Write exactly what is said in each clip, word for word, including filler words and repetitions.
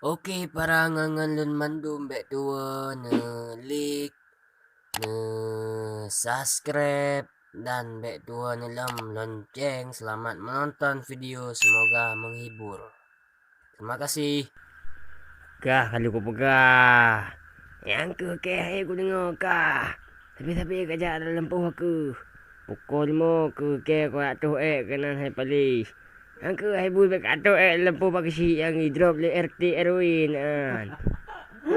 Oke, para ngon-ngon lôn mandum, bèk tuwoe neu-like, neu-subscribe, dan bèk tuwoe neulom lonceng. Selamat menonton video, semoga menghibur. Terima kasih. Kah ka lheueh kupeugah. Nyang keuh kèe hai kudeungoe kah. Sabe-sabe kajak dalam lampôh keuh. Pukon lima keuh kèe kujak toh èk keunan hai paléh. Nyang keuh hai bui bèk katoh èk lampôh bak keuchik nyang jidrop lé R T R W nyan.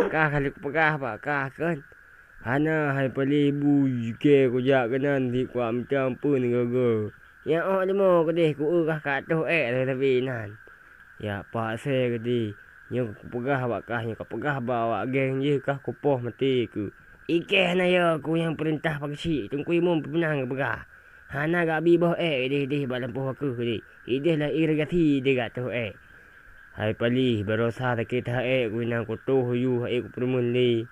Kah ka lheueh kupeugah bak kah kon. Hana hai paléh bui kèe kujak keunan sit kuat meutam peue neugögö. Nyang ôk limo keudeh ku-eu kah katoh èk sabe-sabe nan. Ya paksa keudeh. Nyoe kupeugah bak kah, nyoe kapeugah bak awak geng jih kah kupoh maté keuh. Ikèe hana yo ku nyang peurintah bak keuchik, Teungku Imum peunan geupeugah. Hana gak bi boh èk ideh-ideh bak lampôh keuh deh. Ideh lam irigasi ideh gak toh èk. Hai paléh, barosa sakét that èk ku inan kutoh yue hai kupeurumeun lé.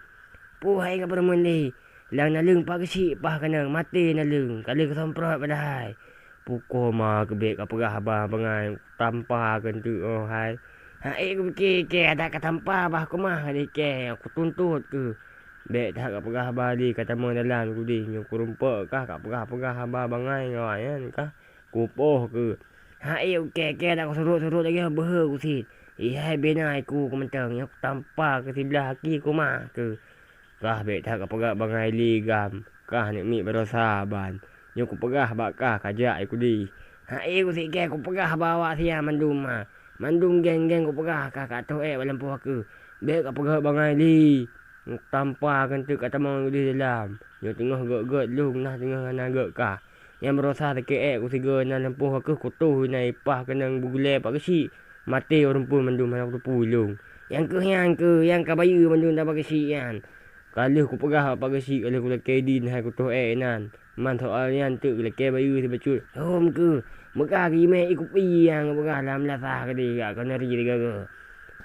Peue hai kapeurumeun lé? Lam naleueng pak keuchik paih keunong maté naleueng, ka lheueh kusemprot padahai. Pukon ma keubèk kapeugah haba bangai tampa keuh teuk oh hai. Hai kupike kèe adak katampa bah keumah lé kèe kutuntot keuh. Bèk that kapeugah haba lé katamong dalam kudeh nyoe kurumpok kah kapeugah-peugah haba bangai ngon awaknyan kah kupoh keuh. Hai kèe-kèe adak kusurot-surot lagèe beuhe kusit. Ihai bena iku keumantong nyoe kutampa keuh siblah aki keumah keuh. Kah bèk that kapeugah bangai lé gam, kah neuk miet barosa ban. Nyoe kupeugah bak kah kajak ikudeh. Hai kusit kèe kupeugah bak awak sia mandum ma. Mandum geng-geng kupeugah kah katoh èk bak lampôh keuh. Bèk kapeugah bangai lé. Tampa keuh teuk katamong udeh dalam. Nyoe teungoh gèt-gèt lôn nah teungoh hana gèt kah. Nyang barosa sakét èk kusigoe na lampôh keuh kutoh inan ipah keunong beugulèe pak keuchik. Maté ureueng phôn mandum hana kuteupue lôn. Nyang keuh nyan keuh nyang ka bayeue mandum dan pak keuchik nyan. Ka lheueh kupeugah bak pak keuchik ka lheueh kulakèe idin hai kutoh èk inan. Man soal nyan teuk lakèe bayeue sibacut. Hom keuh, meukah geujimè ikupi nyang geupeugah lam lasah keudeh gak keuneuri digagah.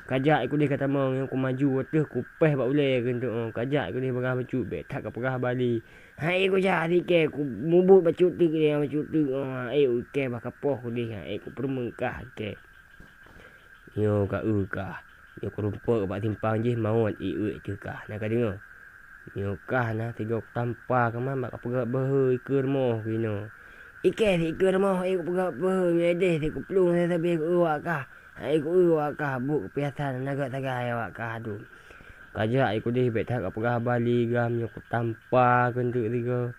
Kajak ikudeh katamong nyang kumaju ateueh kupèh bak ulèe keuh teuk oh. Kajak ikudeh bagah bacut bèk that kapeugah haba lé. Hai kujak sikèe kumubuet bacut teuk lé bacut teuk oh. Hai ikèe bah kapoh kudeh hai kupeurumeun kah ikèe. Nyoe ka eu kah. Nyoe kurumpok bak simpang jih mawöt ié-uet teuh kah. Na kadeungoe? Nyoe kah na sigoe tampa keuman bak kapeugah beuhe ikeue rumoh keunoe. Ikèe sit ikeue rumoh ék kupeugah beuhe nyoe ideh sit kuplueng sabe-sabe ku-eu awak kah. Hai ku-eu awak kah buet keupiasan hana gèt sagai awak kah dum. Kajak ikudeh bèk that kapeugah haba lé gam nyoe kutampa keuh teuk sigoe.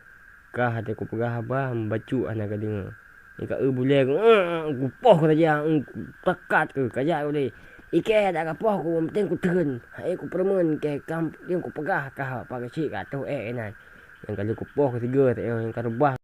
Kah até kupeugah haba, bacut hana kadeungoe. Nyang ka eu bulèe ku, kupoh keuh saja, takat keuh, kajak kudeh. Ikèe adak kapoh ku, meuteun kuteun. Hai kupeurumeun kèe, kam, nyang kupeugah kah pak keuchik katoh èk inan. Nyang ka lheueh kupoh keuh sigoe, nyang ka reubah